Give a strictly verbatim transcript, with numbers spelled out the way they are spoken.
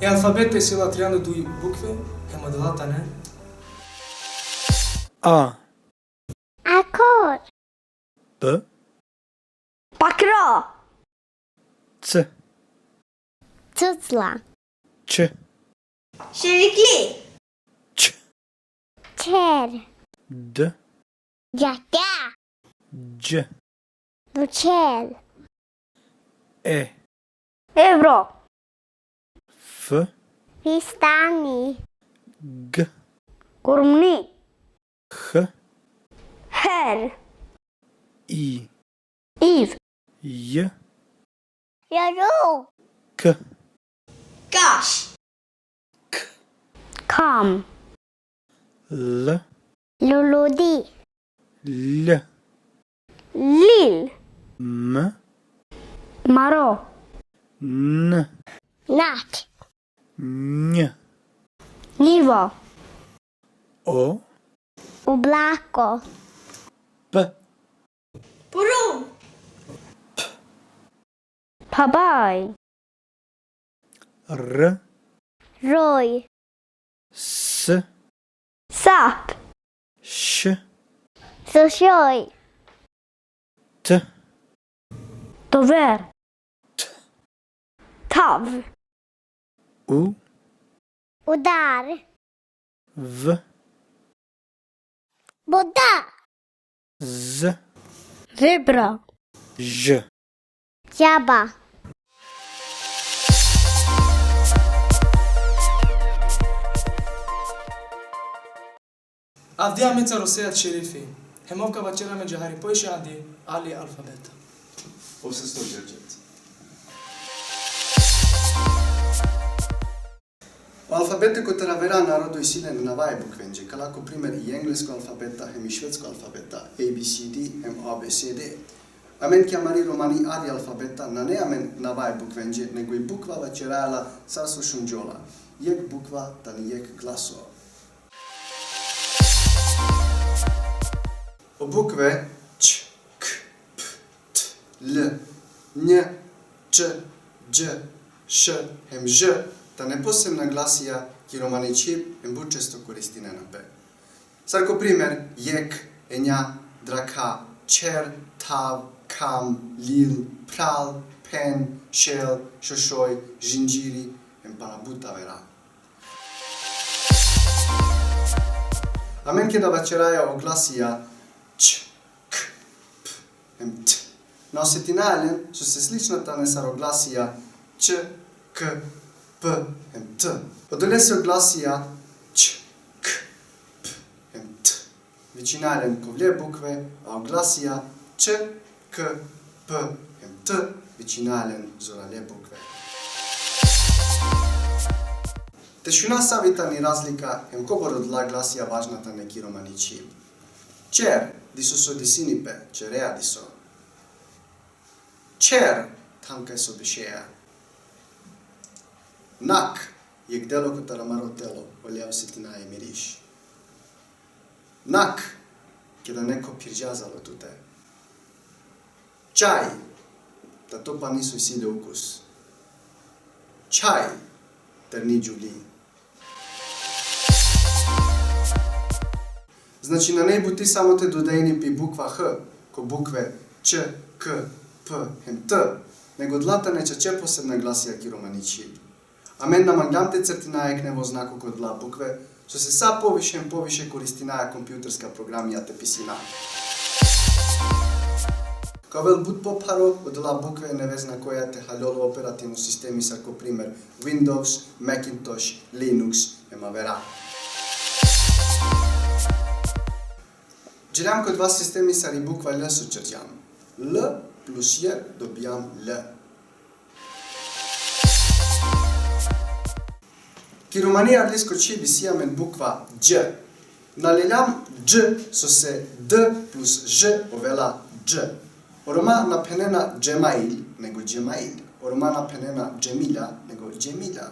E alfabeto isi la trianda duj bukve, hem odola tane: A. Akor. B. Pakro. C. Cucla. Ç. Ševikli. Ç. Čher. D. Džatja. Dž. Dučel. E. Evro. F. Fistani. G. Kurmni. H. Her. I. Iv. J. Jaru. K. Kaš. K. Kam. L. Luludi. L. Lil. M. Maro. N. Nat. Nj. Nivo. O. Oblako. P. Purum. P. Pabaj. R. Roj. S. Sap. Š. Sršoj. T. Tover. T. Tav. U. Udar. V. Voda. Z. Zebra. Ž. Žaba. Avdive amen sar o Sejad Šerifi. Hem ov ka vaćera amenđe hari poviše andi ali alfabeta. Ov se sto Đerđet. O alfabeti kotar avera narodo isi len navaja bukvenđe, kala ko primer i englesko alfabeta, hem i švedsko alfabeta, A B C D, hem A B C D. Amen ki amari romani adi alfabeta nane amen navaja bukvenđe, nego i bukva vaćeraja la sar so šunđola. Jekh bukva tani jekh glaso. O bukve č, k, p, t, l, nj, č, dž, š, hem ž, tane posebna glasija ki romani čhib, hem but često koristinena pe. Sar ko primer, jekh, enja, drakha, čher, thav, kham, lil, phral, phen, šel, šošoj, žinđiri, hem pana but avera. Amen keda vaćeraja o glasija č, k, p, hem t, na osetinaja len sose slična tane sar o glasija č, k, p, hem t. Odolese o glasija č, k, p, hem t vičinaja len kovle bukve, a o glasija č, k, p, hem t vičinaja len zorale bukve. Te šuna savi tani razlika, hem kobor odola glasija važna tane ki romani čhib. Čer, diso so disini pe, čerea diso. Čher, than kaj so bešea. Nak, jekh delo kotar amaro telo, oleja osetinaja i miriš. Nak, keda neko phirđa zalo tute. Čaj, tato pani so isi le ukus. Čhaj, terni džuvli. Znači, nane buti samo te dodajini pi bukva h, ko bukve č, k, p, hem t, nego odola tane čače posebna glasija ki romani čhib. Amen na mangljam te crtina jekh nevo znako ko odola bukve, sose sa poviše hem poviše koristinaja kompjuterska programija te pisina. Ka ovel but popharo odola bukve, neve znakoja te haljol o operativno sistemi sar ko primer Windows, Macintosh, Linux, hem avera. Dželjam ko odova sistemi sar i bukva l so čerđam. L plus j dobijam l. Ki romani adlisko čhib isi amen bukva dž. Na leljam dž, sose d plus ž ovela dž. O Roma na phenena Džemail, nego Džemail. O Roma na phenena Džemila, nego Džemila.